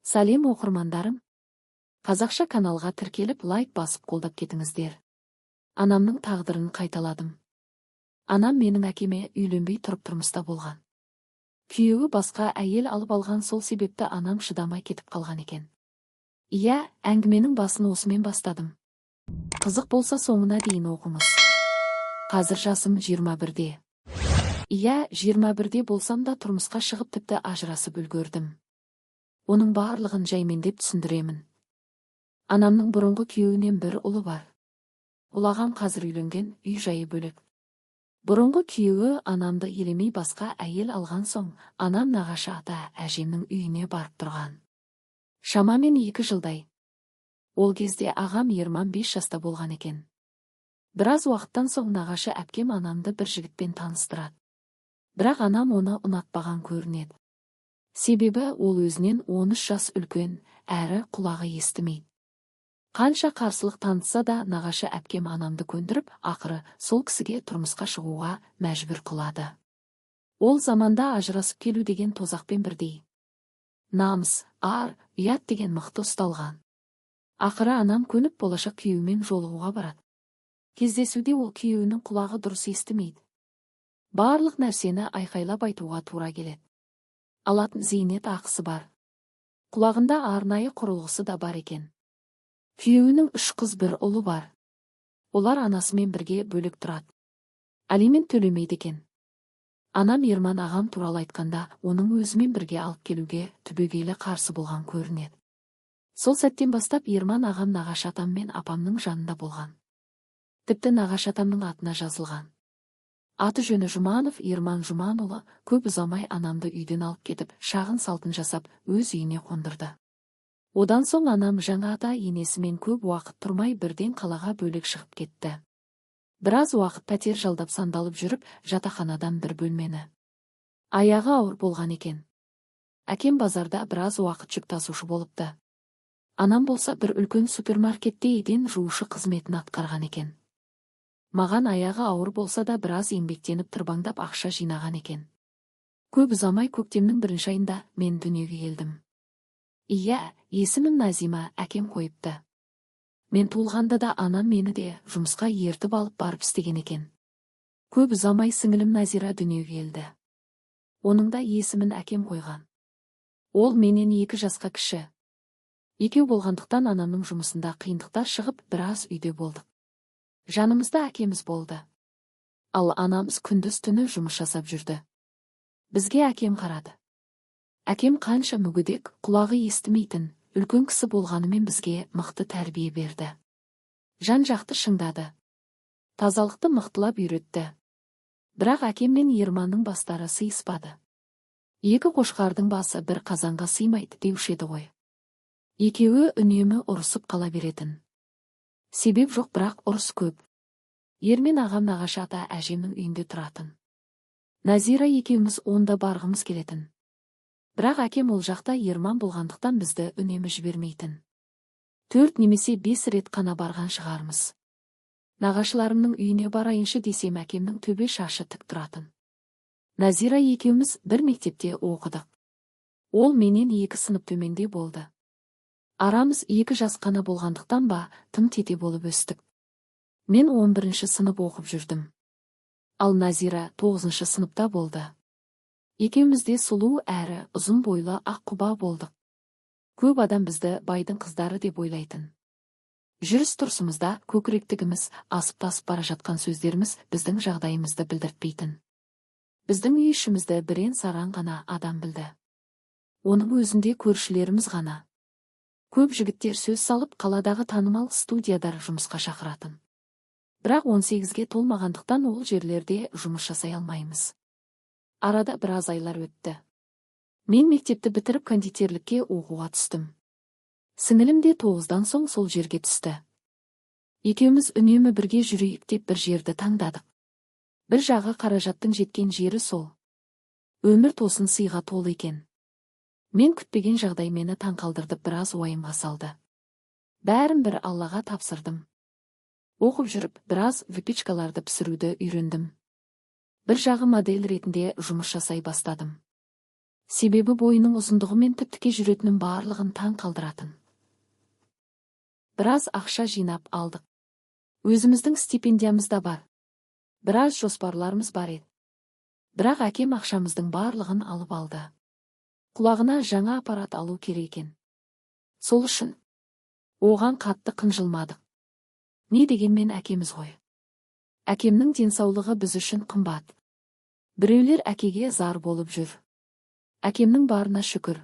Сәлем, оқырмандарым! Қазақша каналға тіркеліп, лайк басып, қолдап кетіңіздер. Анамның тағдырын қайталадым. Анам менің әкеме үйленбей тұрып тұрмыста болған. Күйеуі басқа әйел алып алған, сол себепті анам шыдамай кетіп қалған екен. Иә, әңгіменің басын осымен бастадым. Қызық болса, соңына дейін оқыңыз. Қазір жасым 21-де. Иә, 21-де болсам да, тұрмысқа шығып, тіпті ажырасып үлгердім. Оның барлығын жаймендеп түсіндіремін. Анамның бұрынғы күйеуінен бір ұлы бар. Ол ағам қазір үйленген, үй жайы бөлек. Бұрынғы күйеуі анамды елемей, басқа әйел алған соң, анам нағашы ата әжемнің үйіне барып тұрған. Шамамен 2 жылдай. Ол кезде ағам Ерман 5 жаста болған екен. Біраз уақыттан соң нағашы әпкем анамды бір жігітпен таныстырады. Бірақ анам оны ұнатпаған көрінеді. Себебі ол өзінен 13 жас үлкен, әрі құлағы естімейді. Қанша қарсылық танытса да, нағашы әпкем анамды көндіріп, ақыры сол кісіге тұрмысқа шығуға мәжбүр қылады. Ол заманда ажырасып келу деген тозақпен бірдей. Намыс, ар, ұят деген мықты ұсталған. Ақыры анам көніп, болашақ күйеуімен жолығуға барады. Кездесуде ол күйеуінің құлағы дұрыс естімейді. Барлық нәрсені айқайлап айтуға тура келеді. Алатын зейнет ақысы бар. Құлағында арнайы құрылғысы да бар екен. Күйеуінің үш қыз, бір ұлы бар. Олар анасымен бірге бөлек тұрады. Алимент төлемейді екен. Анам Ерман ағам туралы айтқанда, оның өзімен бірге алып келуге түбегейлі қарсы болған көрінеді. Сол сәттен бастап Ерман ағам нағашы атам мен апамның жанында болған. Тіпті нағашы атамның атына жазылған. Аты жөні Жұманов Ерман Жұманұлы. Көп ұзамай анамды үйден алып кетіп, шағын салтын жасап, өз үйіне қондырды. Одан соң анам жаңа ата енесімен көп уақыт тұрмай, бірден қалаға бөлек шығып кетті. Біраз уақыт пәтер жалдап, сандалып жүріп, жатақханадан бір бөлмені. Аяғы ауыр болған екен. Әкем базарда біраз уақыт жүк тасушы болыпты. Анам болса, бір үлкен супермаркетте еден жуушы қызметін атқарған екен. Маған аяғы ауыр болса да, біраз еңбектеніп, тырбаңдап ақша жинаған екен. Көп ұзамай көктемнің бірінші айында мен дүниеге келдім. Иә, есімім Назима, әкем қойыпты. Мен туылғанда да анам мені де жұмысқа ертіп алып барып істеген екен. Көп ұзамай сіңілім Назира дүниеге келді. Оның да есімін әкем қойған. Ол менен 2 жасқа кіші. Екеу болғандықтан, анамның жұмысында қиындықтар шығып, біраз үйде болдық. Жанымызда әкеміз болды. Ал анамыз күндіз түні жұмыс жасап жүрді. Бізге әкем қарады. Әкем қанша мүгедек, құлағы естімейтін үлкен кісі болғанымен, бізге мықты тәрбие берді. Жан жақты шыңдады. Тазалықты мықтылап үйретті. Бірақ әкем мен Ерманның бастары сыйыспады. Екі қошқардың басы бір қазанға сыймайды деуші еді ғой. Екеуі үнемі ұрысып қала беретін. Себеп жоқ, бірақ ұрыс көп. Ермен ағам нағашы ата әжемнің үйінде тұратын. Назира екеуміз онда барғымыз келетін. Бірақ әкем ол жақта Ерман болғандықтан, бізді үнемі жібермейтін. Төрт немесе бес рет қана барған шығармыз. Нағашыларымның үйіне барайыншы десем, әкемнің төбе шашы тік тұратын. Назира екеуміз бір мектепте оқыдық. Ол менен екі сынып төменде болды. Арамыз 2 жас қана болғандықтан ба, тым тете болып өстік. Мен 11 сынып оқып жүрдім. Ал Назира тоғызыншы сыныпта болды. Екеуміз де сұлу әрі ұзын бойлы, ақ құба болдық. Көп адам бізді байдың қыздары деп ойлайтын. Жүріс тұрысымызда көкіректігіміз, асып тасып бара жатқан сөздеріміз біздің жағдайымызды білдіртпейтін. Біздің үй ішімізді бірен саран ғана адам білді. Оның өзінде көршілеріміз ғана. Көп жігіттер сөз салып, қаладағы танымал студиядар жұмысқа шақыратын. Бірақ 18-ге толмағандықтан, ол жерлерде жұмыс жасай алмаймыз. Арада біраз айлар өтті. Мен мектепті бітіріп, кондитерлікке оқуға түстім. Сіңілім де тоғыздан соң сол жерге түсті. Екеуміз үнемі бірге жүрейік деп, бір жерді таңдадық. Бір жағы қаражаттың жеткен жері сол. Өмір тосын сыйға толы екен. Мен күтпеген жағдай мені таңқалдырып, біраз уайымға салды. Бәрін бір Аллаға тапсырдым. Оқып жүріп, біраз выпечкаларды пісіруді үйрендім. Бір жағы модель ретінде жұмыс жасай бастадым. Себебі бойының ұзындығы мен тіп-тіке жүретінін барлығын таң қалдыратын. Біраз ақша жинап алдық. Өзіміздің стипендиямыз да бар. Біраз жоспарларымыз бар еді. Бірақ әкем ақшамыздың барлығын алып алды. Құлағына жаңа аппарат алу керек екен. Сол үшін оған қатты қынжылмадық. Не дегенмен әкеміз ғой. Әкемнің денсаулығы біз үшін қымбат. Біреулер әкеге зар болып жүр. Әкемнің барына шүкір.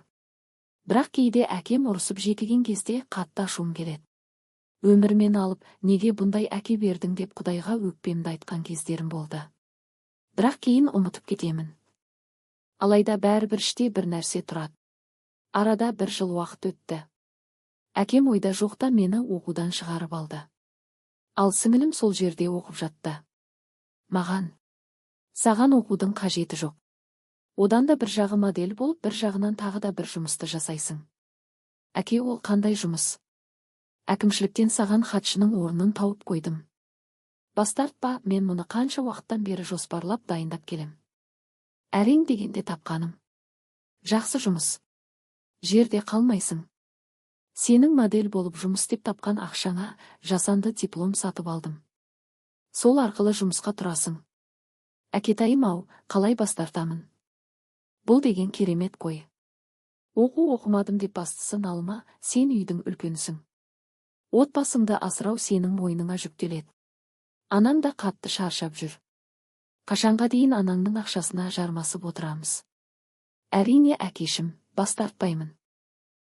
Бірақ кейде әкем ұрысып жекіген кезде қатты ашуым келеді. Өмірмен алып, неге бұндай әке бердің деп Құдайға өкпемді айтқан кездерім болды. Бірақ кейін ұмытып кетемін. Алайда бәрібір іште бір нәрсе тұрады. Арада бір жыл уақыт өтті. Әкем ойда жоқта мені оқудан шығарып алды. Ал сіңілім сол жерде оқып жатты. Маған: «Саған оқудың қажеті жоқ. Одан да бір жағы модель болып, бір жағынан тағы да бір жұмысты жасайсың». «Әке, ол қандай жұмыс?» «Әкімшіліктен саған хатшының орнын тауып қойдым. Бас тартпа, мен мұны қанша уақыттан бері жоспарлап, дайындап келем. Әрең дегенде тапқаным. Жақсы жұмыс. Жерде қалмайсың. Сенің модель болып жұмыс істеп тапқан ақшаңа жасанды диплом сатып алдым. Сол арқылы жұмысқа тұрасың». «Әкетайым-ау, қалай бас тартамын? Бұл деген керемет қой. Оқу оқымадым деп бастысы налыма, сен үйдің үлкенісің. Отбасыңды асырау сенің мойныңа жүктеледі. Анаң да қатты шаршап жүр. Қашанға дейін анаңның ақшасына жармасып отырамыз?» «Әрине, әкешім, бас тартпаймын.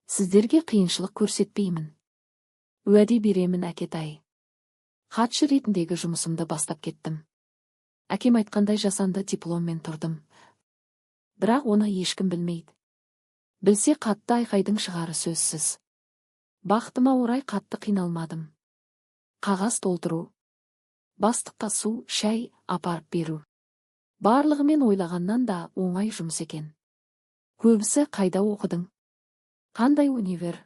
Сіздерге қиыншылық көрсетпеймін. Уәде беремін, әкетай». Хатшы ретіндегі жұмысымды бастап кеттім. Әкем айтқандай жасанды дипломмен тұрдым. Бірақ оны ешкім білмейді. Білсе, қатты айқайдың шығары сөзсіз. Бақытыма орай, қатты қиналмадым. Қағаз толтыру, бастыққа су, шәй апарып беру. Барлығымен ойлағаннан да оңай жұмыс екен. Көбісі «Қайда оқыдың? Қандай универ?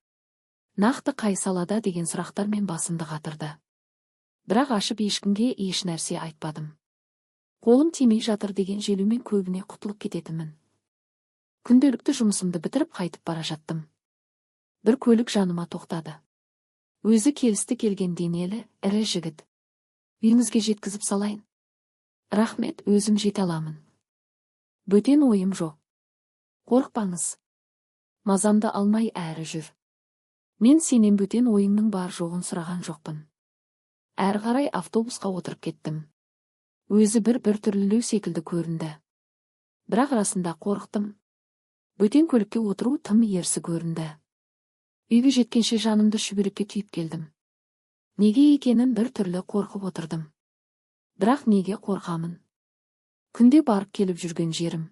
Нақты қай салада?» деген сұрақтармен басымды қатырды. Бірақ ашып ешкімге еш нәрсе айтпадым. Қолым тимей жатыр деген желеумен көбіне құтылып кететінмін. Күнделікті жұмысымды бітіріп, қайтып бара жаттым. Бір көлік жаныма тоқтады. Өзі келісті келген денелі, ірі жігіт. «Үйіңізге жеткізіп салайын». «Рахмет, өзім жете аламын. Бөтен ойым жоқ». «Қорықпаңыз. Мазамды алмай әрі жүр. Мен сенен бөтен ойыңның бар жоғын сұраған жоқпын». Әрі қарай автобусқа отырып кеттім. Өзі бір түрлілеу секілді көрінді. Бірақ расында қорықтым. Бөтен көлікке отыру тым ерсі көрінді. Үйге жеткенше жанымды шүберекке түйіп келдім. Неге екенін бір түрлі қорқып отырдым. Бірақ неге қорқамын? Күнде барып келіп жүрген жерім.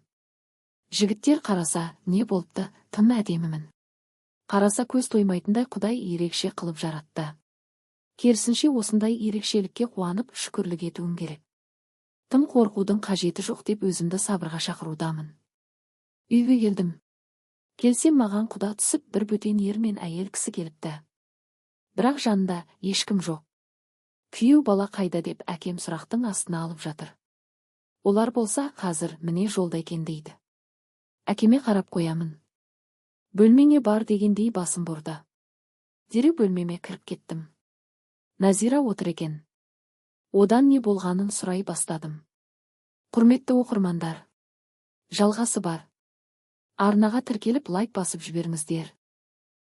Жігіттер қараса, не болыпты, тым әдемімін. Қараса көз тоймайтындай Құдай ерекше қылып жаратты. Керісінше, осындай ерекшелікке қуанып, шүкірлік етуім керек. Тым қорқудың қажеті жоқ деп өзімді сабырға шақырудамын. Үйге келдім. Келсем, маған құда түсіп, бір бөтен ер мен әйел кісі келіпті. Бірақ жанында ешкім жоқ. «Күйеу бала қайда?» деп әкем сұрақтың астына алып жатыр. Олар болса, «Қазір, міне, жолда екен», – дейді. Әкеме қарап қоямын. «Бөлмеңе бар» дегендей басын бұрды. Дереу бөлмеме кіріп кеттім. Назира отыр екен. Одан не болғанын сұрай бастадым. Құрметті оқырмандар, жалғасы бар. Арнаға тіркеліп, лайк басып жіберіңіздер.